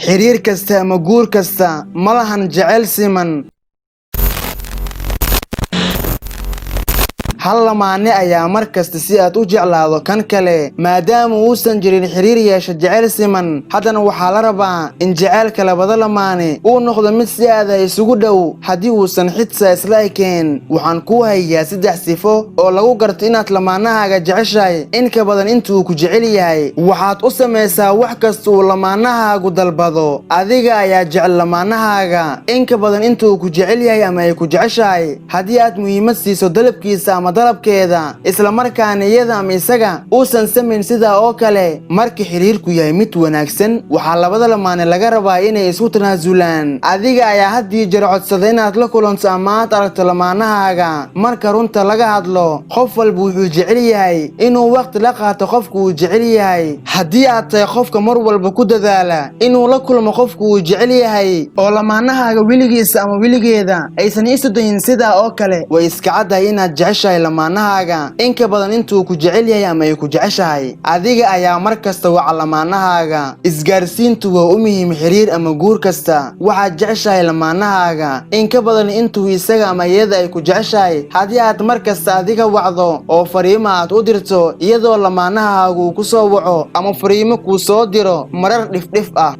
Xiriir kasta ama guur kasta ma lahan jeceyl siman. Hal lamaane ayaa mar kasta si aad u jeclaado kan kale, maadaama uusan jirin xiriir yeesha jeceyl siman. Haddana waxaa la rabaa in jaceylka labada lamaane uu noqdo mid si aad ah isugu dhow, haddii uusan xitaa isla ekeen. Waxaan kuu hayaa saddex sifo oo lagu garto inaad lamaanahaaga jeceshahay in ka badan inta uu ku jecel yahay. Waxaad u samaysaa wax kasta uu lamaanahaagu dalbado. Adiga ayaa jecel lamaanahaaga in ka badan inta uu ku jecel yahay ama ay ku jeceshahay. Haddii aad muhiimad siiso dalabkiisa ama dalabkeeda, isla markaana iyada ama isaga uusan samayn sidaa oo kale. Marka xiriirku yahay mid wanaagsan, waxaa labada lamaane laga rabaa inay isku tanaasulaan. Adiga ayaa had iyo jeer codsada inaad la kulanto ama aad aragto lamaanahaaga. Marka runta laga hadlo, qof walba wuxuu jecel yahay inuu waqti la qaato qofka uu jecel yahay. Haddii aad tahay qofka mar walba ku dadaala inuu la kulmo qofka uu jecel yahay, oo lamaanahaaga weligiisa ama weligeeda aysan isu dayin sidaa oo kale, way iska caddahay inaad jeceshahay lamaanahaaga in ka badan intuu ku jecel yahay ama ay ku jeceshahay. Adiga ayaa mar kasta waca lamaanahaaga. Isgaarsiintu waa u muhiim xiriir ama guur kasta. Waxaad jeceshahay lamaanahaaga in ka badan intuu isaga ama iyada ay ku jeceshahay. Haddii aad mar kasta adiga wacdo oo fariimo aad u dirto, iyadoo lamaanahaagu uu ku soo waco ama fariimo kuu soo diro marar dhifdhif ah.